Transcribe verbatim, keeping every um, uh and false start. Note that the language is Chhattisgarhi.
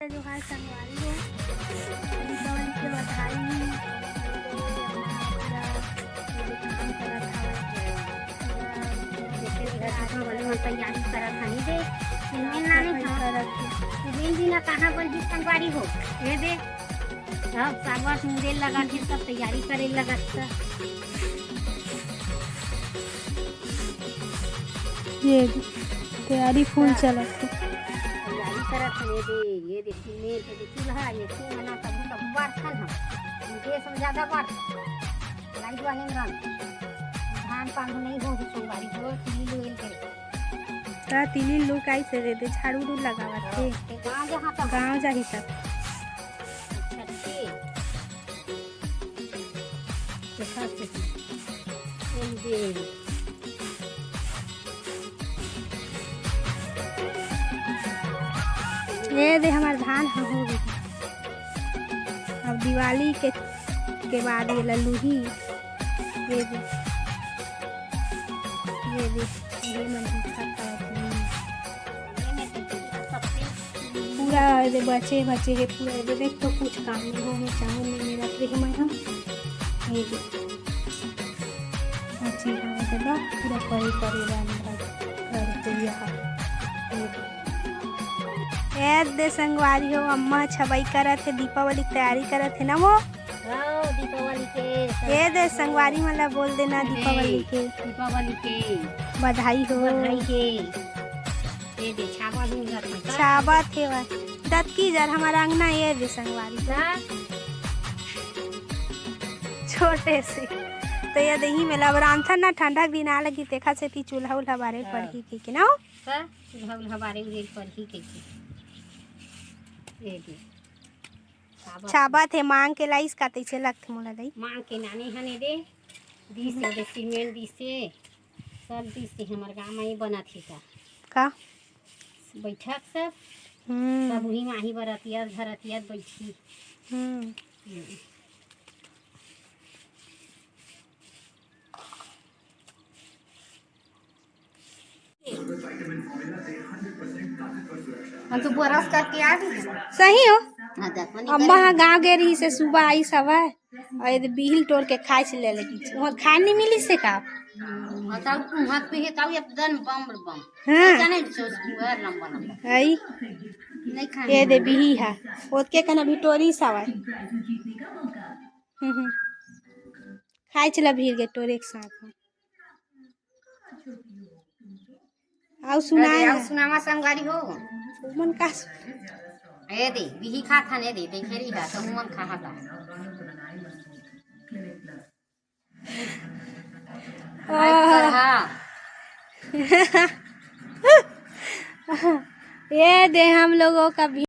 जोहार संगवारी हो, दीपावली के बधाई। पूरा ये काम करत हवय, पूरा जैसे भी घर दीपावली में तैयारी करत हनी दे, तीन दिन लाने करत हे। तीन दिन कहाँ बन ही संगवारी हो, ये दे। सब साबत मुंगेर लगा के सब तैयारी करे लगत हे। ये दे, तैयारी फुल चलत हे। तैयारी करत हे, ये दे, ये दे, सीमेंट, ये दे, चूल्हा, ये दे, चूल्हा ना, तब, तब बार खान हम। ये सब ज्यादा बार। लाइट वाले में रंग। धान पान नहीं हो, संगवारी हो, तीन लोग करे। त तीन लोग आई से दे दे, झाड़ू उड़ू लगावत हे। ते गाँव जहाँ तक। गाँव जाही तक। अच्छा, ठीक। देखा से। ये दे। ये दे हमार धान ह हो गे। अब दिवाली के, के बाद ये ला लुही। ये दे। ये दे। ये मन दिखत हे। पूरा एदे बचे, बचे हे पूरा। एदे देख तो कुछ काम नहीं होगे, चावल नहीं मेरा प्रेम है हम। ये दे। बचे हे एदे बा, पूरा परे, परे बा मेरा घर के यहाँ। ये दे। ए दे संगवारी हो, अम्मा छबई करत हे, दीपावली के तैयारी करत हे ना वो। हाँ, दीपावली के। ए दे संगवारी मन ला बोल देना दीपावली के। दीपावली के। बधाई हो। बधाई के। ये दे, छाबा भी मिलत हे का? छाबत हे वा। दतकी जर हमार अंगना ये दे संगवारी। का? छोटे से। तो ये दे ही में लब रांधथन ना, ठंडा के दिन आ लगी, तेखा सेती चूल्हा उल्हा बारे हाँ। पड़ही के, के ना हो? का? चूल्हा उल्हा बारे उरे पड़ही के, के। ये दे। छाबत। छाबत हे, मांग के लाइस का, तइसे लगथे मोला दई। मांग के नानी हने दे, दिस हे दे, सीमेंट दिस हे, सब दिस हे, हमर गांव में ही बनत हे का। का? बैठक सब, हम्म। सब उही माही बरतियत, धरतियत बैठी। हम्म। हम्म। हम तो brush करके आ गई। सही हो? हाँ, देखो, नहीं अम्मा करे। हाँ गाँव गे रही से सुबह आई सवय, और ये बिहिल टोर के खाए से ले लगी। वहाँ खाए नहीं मिली से का? हम्म, बताओ, वहाँ पे है, ताऊ एकदम बम बम। हाँ। जाने जो सुअर लंबा लंबा। आई। नहीं खाने। ये दे बिही है, ओतके कना भी टोरी सवय। हम्म, हम्म। खाए चला भीड़ के टोरे के साथ में। आउ सुनाए अरे, आउ ना। सुनावा संगवारी हो। उमन का सु- ए दे, बिही खात हन, ए दे, देखे रही हा, तो उमन खा हा ता। आह। ये दे हम लोगों का भी